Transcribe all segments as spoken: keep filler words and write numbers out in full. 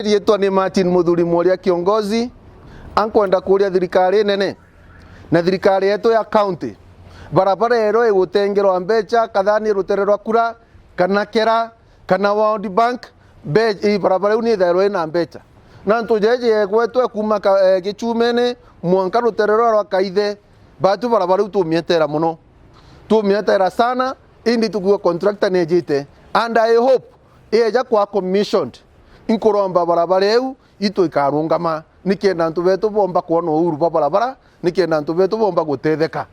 Riitwa ni Martin Muthuri Mworia Kiongozi. Ankwenda kuuria thirikari nene na thirikari yetu ya county, barabara irio igutengerwa mbeca, kathani rutere rwa kura, kana kera, kana World Bank, mbe-, i barabara iu ni ithairwa ina mbeca. Na ntu jeje yegwetwe kuma ka-, eh, Gichumene mwanka rutere rwa, rwa Kaithe, batu barabara iu tumietera mono. Tumietera sana, indi tukiuga contractor nejite. And I hope, eja kwa commissioned, inkuromba barabara iu itu ikarungama, nikenda antu betu bomba kwona uhuru bwa barabara, nikenda antu betu bomba gutetheka.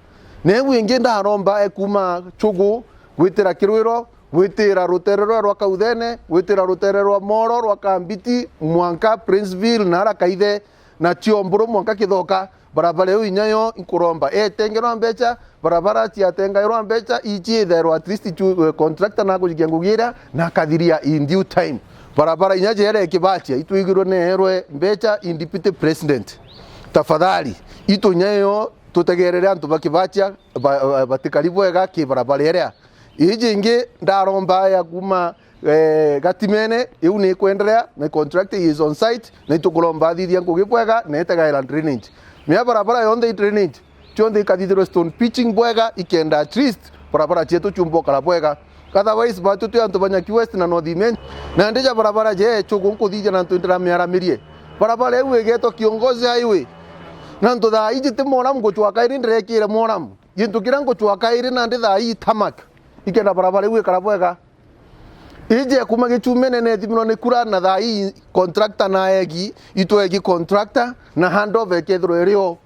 Na iu ingi ndaromba e kuma Chugu gwitira Kirwiro, gwitira rutere rwa, rwa Kauthene, gwitira rutere rwa Moro, rwa Kambiti, mwanka Princeville, na ara Kaithe, na Chiomburu, mwanka Kithoka, barabara iu inya yo inkuromba etengerwa mbeca, barabara ciatengairwa mbeca, ici ithairwa at least chu-, eh, contractor na kujikia ngugi iria na akathiria in due time. Barabara inya jere Kibatia, itwigirwe neerwe mbeca in deputy president. Tafadhali, itu inya yo tutegerere antu ba Kibatia ba-, ba-, batikari bwega ki barabara iria. Iji ingi ndaromba ya kuma, eh, Gatimene, iu ni ikwenderea, na contract is on site, na itukuromba athithia ngugi bwega, na itegaira drainage. Mia barabara yonthe i drainage, cionthe ikathithirwe stone pitching bwega, ikenda at least barabara cietu ciumba ukara bwega. Otherwise, batu twi antu ba Nyaki West na North Imenti, na ndija barabara je Chugu nkuthithia na ntu ndiramiaramirie. Barabara iu igetwa Kiongozi Highway. Na ntu thaa iji ti moramu ngucwa kairi ndirekire moramu. Gintu kiria ngucwa kairi nandi thaa ii tarmac. Ikenda barabara iu ikara bwega. Ije kuma Gichumene nethimirwe ni kura na thaa ii contractor na egi, itwegi contractor na handover ikethirwa irio.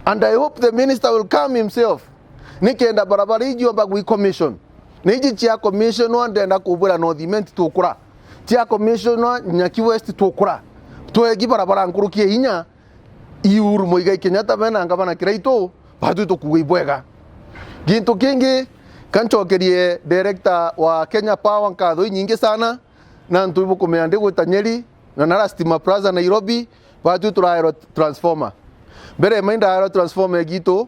And I hope the minister will come himself. Nikenda barabara iji omba gwi commission. Na iji cia commissionwa ndenda kubwira North Imenti tukura. Cia commissionwa Nyaki West tukura. Twegi barabara nkuruki ya inya, i Uhuru Muigai Kenyatta bena ngavana Kiraitu, batu tukuga ibwega. Gintu kingi, kancokerie director wa Kenya Power nkatho inyingi sana, na antu ibukumenya ndi gwita Nyeri, na nara Stima Plaza Nairobi, batu turaerwa transformer. Mbere mai ndaerwa transformer ya gitu,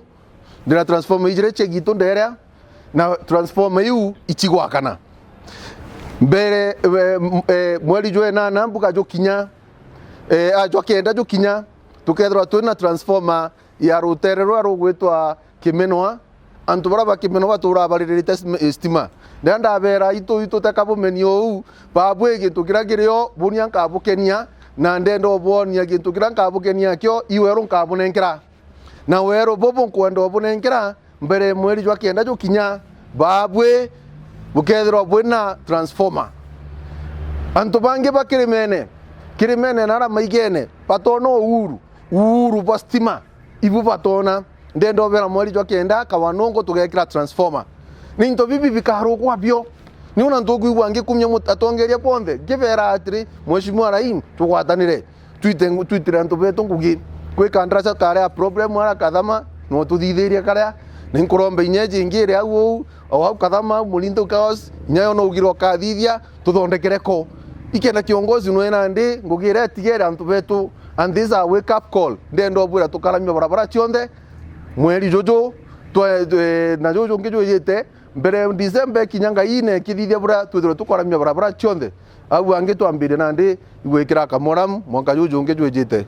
ndina transformer ijire cia gitu nderea, na transformer iu ichigwakana. Mbere, eh, m-, eh, mweri jwa enana mbuga jukinya, eh, a, jwa kenda jukinya, tukethirwa twina transformer ya rutere ruria rugwitwa Kimenwa. Antu baria ba Kimenwa baturaa bariririte sm-, eh, stima. Riria ndabera itu, itu teka bumenio uu, babwi gintu kiria kirio, bunia nkabukenia, na ndenda ubwonia gintu kiria nkabukenia kio, i weru nkabunenkera. Na weru bubu nkwenda ubunenkera, mbere mweri jwa kenda jukinya, babwi bukethirwa bwina transformer. Antu bangi ba Kirimene, Kirimene na ara maigene, batona uhuru, uhuru bwa stima, ibu batona. Ndenda ubera mweri jwa kenda, kawanungu tugekira transformer. Ni into bibi bikarugwa bio. Ni una ntukwigua ngikumia mut-, atongeria bonthe, nkibera atiri, Mheshimiwa Raim, tugwatanire. Twite ngu-, twitire antu betu ngugi. Kwi kandarasi kari a problem ara Kathama, no tuthithirie karia. Ni nkuromba inya iji ingi iri au uu, o au Kathama, Mulinto Chaos, inya yo no ugire ukathithia, tuthondekere ko. Ikenda kiongozi nwe nandi, ngugi iria itigere antu betu, and this is a wake up call. Ndenda ubwira tukaramia barabara cionthe, mweri juju, twe-, twe-, na juju ungi jwijite, mbere December ikinya, Ngai nekithithia buria twithirwe tukoramia barabara cionthe. Au angi twambire nandi igwikira kamoramu mwanka juju ungi jwijite.